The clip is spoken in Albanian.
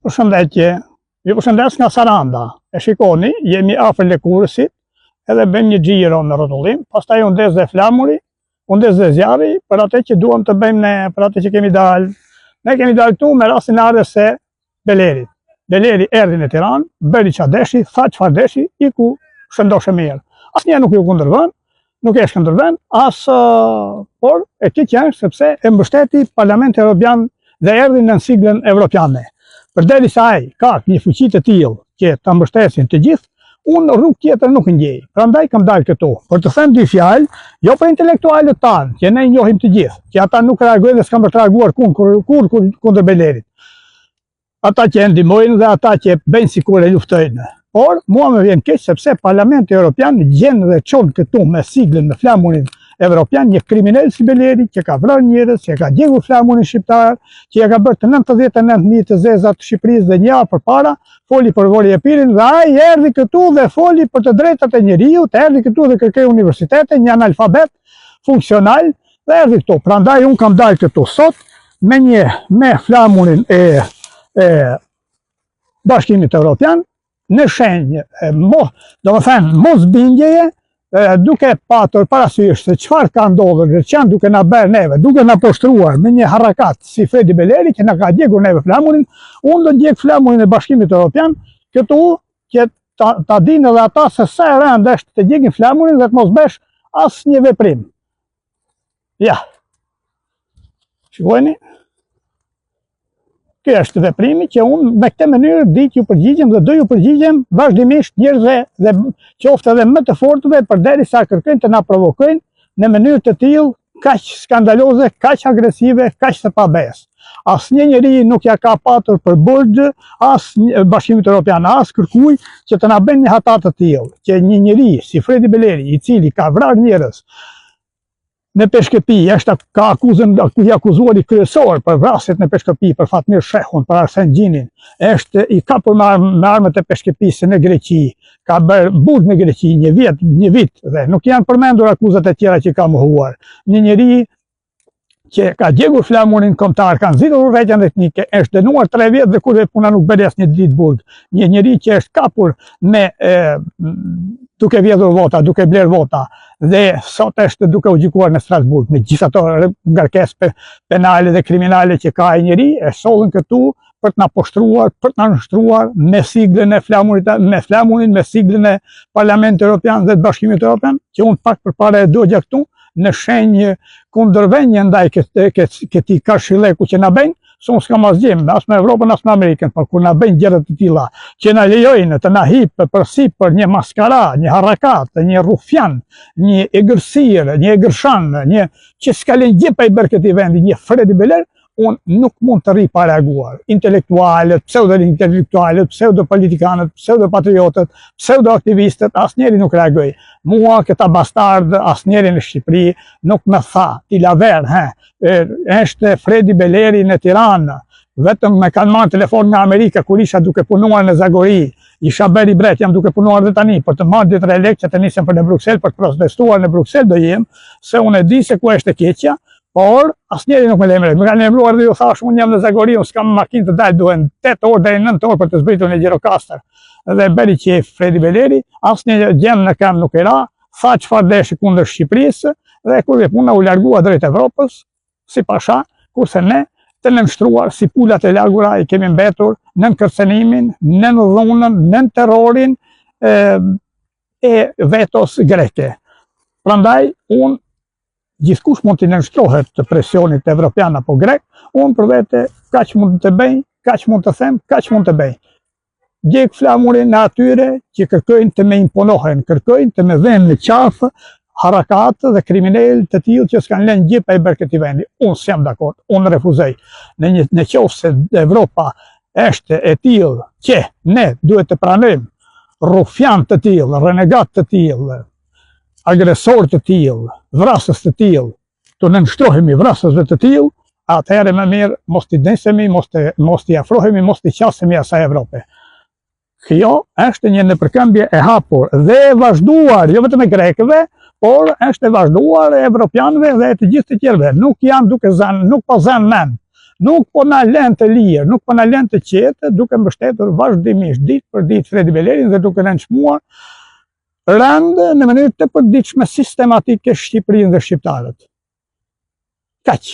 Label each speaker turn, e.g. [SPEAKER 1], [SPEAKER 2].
[SPEAKER 1] Përshëndetje, ju përshëndes nga Saranda. E shikoni, jemi afër Lekurësit, edhe bëjmë një xhiro në rrotullim, pastaj u ndez dhe flamuri, u ndez dhe zjarri për atë që duam të bëjmë ne, për atë që kemi dalë. Ne kemi dalë këtu me rastin e ardhjes së Belerit. Beleri erdhi në Tiranë, bëri ça deshi, tha çfarë deshi, iku shëndoshë e mirë. Asnjë nuk iu kundërvën, nuk e është kundërvën, as por e keqja është sepse e mbështeti Parlamenti Evropian dhe erdhi nën siglën evropiane. Përderisa ai ka një fuqi të tillë që ta mbështesin të gjithë, unë rrugë tjetër nuk ndjej. Prandaj kam dalë këtu për të thënë dy fjalë, jo për intelektualët tanë, që ne i njohim të gjithë, që ata nuk reagojnë dhe s'kanë për të reaguar kurrë kur, kur, kundër Belerit. Ata që e ndihmojnë dhe ata që bëjnë sikur e luftojnë. Por, mua më vjen keq sepse Parlamenti Europian gjen dhe çon këtu me siglën me flamurin evropian një kriminel si Beleri që ka vrarë njerëz, që ka djegur flamurin shqiptar, që ja ka bërë të 99.000 të zeza të Shqipërisë dhe një javë përpara foli për Vorio Epirin dhe ai erdhi këtu dhe foli për të drejtat e njeriut, erdhi këtu dhe kërkoi universitete, një analfabet funksional dhe erdhi këtu. Prandaj unë kam dalë këtu sot me një me flamurin e e Bashkimit Evropian në shenjë e mo, domethënë mosbindjeje duke patur parasysh se çfarë ka ndodhur dhe ç'janë duke na bërë neve, duke na poshtruar me një harakat si Fredi Beleri që na ka djegur neve flamurin, unë do djeg flamurin e Bashkimit Evropian këtu që ta, ta dinë edhe ata se sa e rëndë është të djegin flamurin dhe të mos bësh asnjë veprim. Ja. Shikojeni. Ky është veprimi që unë me këtë mënyrë di t'ju përgjigjem dhe do ju përgjigjem vazhdimisht njerëzve dhe qoftë edhe më të fortëve përderisa kërkojnë të na provokojnë në mënyrë të tillë kaq skandaloze, kaq agresive, kaq të pabesë. Asnjë njeri nuk ja ka patur për borxh as Bashkimit Evropian, as kërkuj që të na bëjnë një hata të tillë, që një njeri si Fredi Beleri, i cili ka vrarë njerëz në Peshkëpi, është ka akuzën i akuzuari kryesor për vrasjet në Peshkëpi, për Fatmir Shehun, për Arsen Gjinin, është i kapur me, armë, me armët e Peshkëpisë në Greqi, ka bërë burg në Greqi një vjet, një vit dhe nuk janë përmendur akuzat e tjera që ka mohuar. Një njeri që ka djegur flamurin kombëtar, ka nxitur urrejtjen etnike, është dënuar 3 vjet dhe kur puna nuk bëri asnjë ditë burg. Një njeri që është kapur me e, duke vjedhur vota, duke blerë vota dhe sot është duke u gjykuar në Strasburg me gjithë ato ngarkesë penale dhe kriminale që ka ai njeri, e sollën këtu për të na poshtruar, për të na nënshtruar me siglën e flamurit, me flamurin, me siglën e Parlamentit Evropian dhe të Bashkimit Evropian, që unë pak përpara e dogja këtu në shenjë kundërvënie ndaj këtij karshilleku që na bëjnë, se unë s'kam asgjë, as me Evropën, as me Amerikën, por kur na bëjnë gjëra të tilla, që na lejojnë të na hipë përsipër një maskara, një harakat, një rufjan, një egërsirë, një egërshan, një që s'ka lënë gjë pa i bërë këtij vendi, një Fredi Beler, unë nuk mund të rri pa reaguar. Intelektualët, pseudo-intelektualët, pseudo-politikanët, pseudo-patriotët, pseudo-aktivistët, asnjeri nuk reagoi. Mua këta bastard, asnjeri në Shqipëri nuk më tha, ti laver, he, është Fredi Beleri në Tiranë, vetëm më kanë marrë telefon nga Amerika kur isha duke punuar në Zagori, isha bërë i bret, jam duke punuar dhe tani, për të marrë ditë lekë që të nisem për në Bruksel, për të protestuar në Bruksel do jem, se unë e di se ku është e keqja, por asnjeri nuk më lajmëroi. Më kanë lajmëruar dhe ju thash unë jam në Zagori, unë s'kam makinë të dalë, duhen 8 orë deri 9 orë për të zbritur në Gjirokastër. Dhe bëri qejf Fredi Beleri, asnjë gjemb në këmbë nuk i ra, tha çfarë deshi kundër Shqipërisë dhe kur vjen puna u largua drejt Evropës, si pasha, kurse ne të nënshtruar si pulat e lagura i kemi mbetur nën kërcënimin, nën dhunën, nën terrorin e, e vetos greke. Prandaj unë gjithkush mund t'i nënshtrohet të presionit evropian apo grek, unë për vete kaq mund të bëj, kaq mund të them, kaq mund të bëj. Djeg flamurin e atyre që kërkojnë të më imponohen, kërkojnë të më vënë në qafë harakat dhe kriminelë të tillë që s'kanë lënë gjë pa i bërë këtij vendi. Unë s'jam dakord, unë refuzoj. Në një në qoftë se Evropa është e tillë që ne duhet të pranojmë rufjan të tillë, renegat të tillë, agresor të tillë, vrasës të tillë, t'u nënshtrohemi vrasësve të tillë, atëherë më mirë mos t'i nisemi, mos të mos t'i afrohemi, mos t'i qasemi asaj Evrope. Kjo është një nëpërkëmbje e hapur dhe e vazhduar, jo vetëm e grekëve, por është e vazhduar e evropianëve dhe e të gjithë të tjerëve. Nuk janë duke zënë, nuk po zënë mend. nuk po na lënë të lirë, nuk po na lënë të qetë, duke mbështetur vazhdimisht ditë për ditë Fredi Belerin dhe duke nënçmuar rëndë në mënyrë të përditshme sistematike Shqipërinë dhe shqiptarët. Kaq.